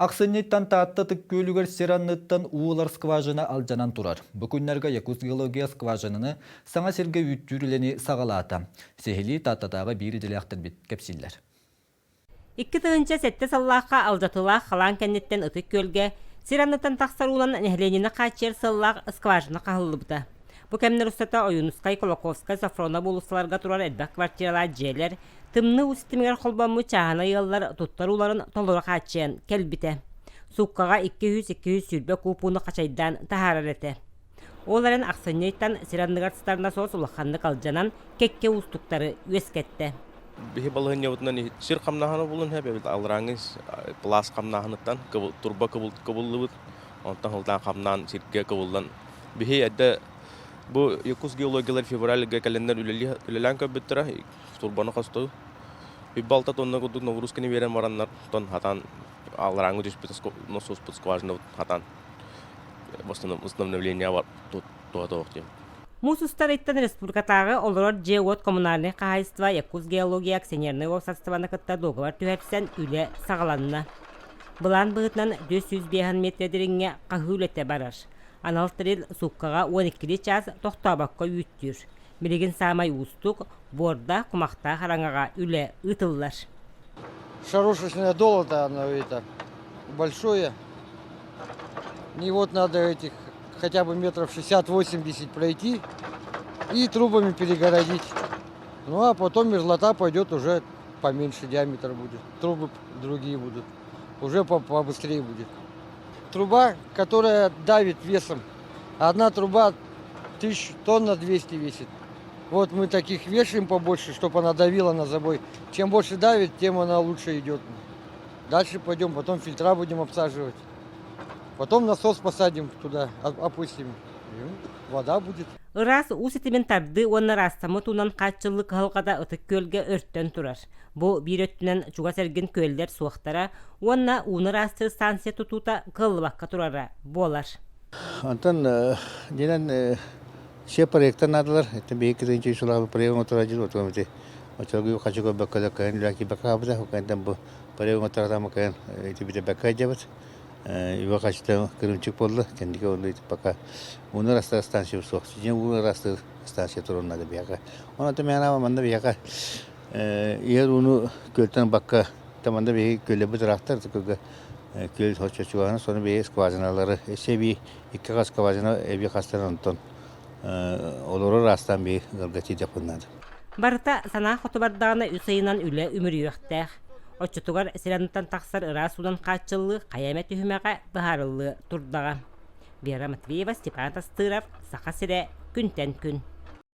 Ахсынньыттан Таатта Ытык Күөлүгэр сир анныттан уу ылар скважина алдьанан турар. Бу күннэргэ Якутскгеология скважинаны саҥа сиргэ үүттүүр үлэни саҕалаата. Сиһилии Тааттатааҕы биир идэлээхтэрбит кэпсииллэр. 2007 сыллаахха алдьатыылаах халаан кэнниттэн Ытык Күөлгэ сир анныттан тахсар уунан нэһилиэнньэни хааччыйар сыаллаах скважина хаһыллыбыта. Бу кэмнэр устата Ойуунускай, Кулаковскай, Софронов уулуссаларга турар элбэх квартиралаах дьиэлэр, Тымныы уу ситимигэр холбоммут чааһынай ыаллар туттар ууларын толору хааччыйан кэлбитэ. Сууккаҕа 200-220 куб ууну хачайдаан таһаарар этэ. Ол эрэн ахсынньы ыйтан сир анныгар сытар насос улаханнык алдьанан, кэккэ уустуктары үөскэттэ. Биһи балаһыанньабытынан сир хамнааһына булун эбит алларааҥҥы пласт хамнааһыныттан турба кыбыллыбыт, онтон сылтаан хамнаан сиргэ кыбыллан биһи эрдэ бу Якутск геологиялар февральга кэлэннэр үлэлээн көрбүттэрэ турбаны хостуу. Үп-балта тонна курдук нагрузканы биэрэн бараннар, тон хатан алларааҥҥы түспүт насоспут скважина хатан восстановление бар туһатоох диэн. Муус устар ыйтан республикатааҕы олорор дьиэ-уот коммунальнай хаһаайыстыба Якутскгеология акционернай уопсастыбаны кытта дуогабар түһэрсэн үлэ саҕаланна. Былаан быһыытынан 405 метр дириҥҥэ хаһыы үлэтэ барар. Анал тэрил сууккаҕа 12 чаас тохтообокко үүттүүр. Билигин саамай уустук, буордаах, кумахтаах араҥаҕа үлэ ыытыллар. Шарошечное долото, оно это большое. И вот надо этих хотя бы метров 60-80 пройти и трубами перегородить. Ну а потом мерзлота пойдет уже поменьше диаметр будет, трубы другие будут, уже побыстрее будет. Труба, которая давит весом, одна труба тысяч тонна 200 весит. Вот мы таких вешаем побольше, чтобы она давила на забой. Чем больше давит, тем она лучше идет. Дальше пойдем, потом фильтра будем обсаживать. Потом насос посадим туда, опустим. И вода будет. Ыраас уу ситимин тардыы уонна ыраастаммыт уунан хааччыллыы кыһалҕата Ытык Күөлгэ өртөн турар. Бу биир өттүнэн чугас эргин күөллэр суохтара уонна ууну ыраастыыр станция тутуута кыаллыбакка турара буолар. Онтон дьинэн все проекта наадалар. Это биһиги кытынчы сулаабы проект оҥоторо отуом ити очолгу хачы көрбөккө да кыһын үлэ киирбэккэ хаалбыта. Кэнтэн бу проект оҥоторо кыһын ити бүтэрбэккэ сылдьабыт. Үбэ хачыта кырыымчык буолла. Кэнники ол пока ууну ырастыыр станция суох. Дьиҥ ууну ырастыыр станция турар наада биһиэхэ. Онон миэхэ манна биһиэхэ иһэр ууну күөлтэн бакка манна биһиги күөллэрбит ыраахтар күөлгэ күөл хочочугаһына сону биһиги скважиналары өссө эбии икки хас скважина эбии хастан онтон олорор аастаан биһиги ыалга тиийдэхпин наада. Барыта санаа хоту бардаҕына үс ыйынан үлэ үмүрүйүөхтээх. Оччотугар сир анныттан тахсар ыраас уунан хааччыллыы хайа эмэ түһүмэҕэ быһаарыллыа турдаҕа. Вера Матвеева, Степан Тастыров, Саха сирэ, күнтэн күн.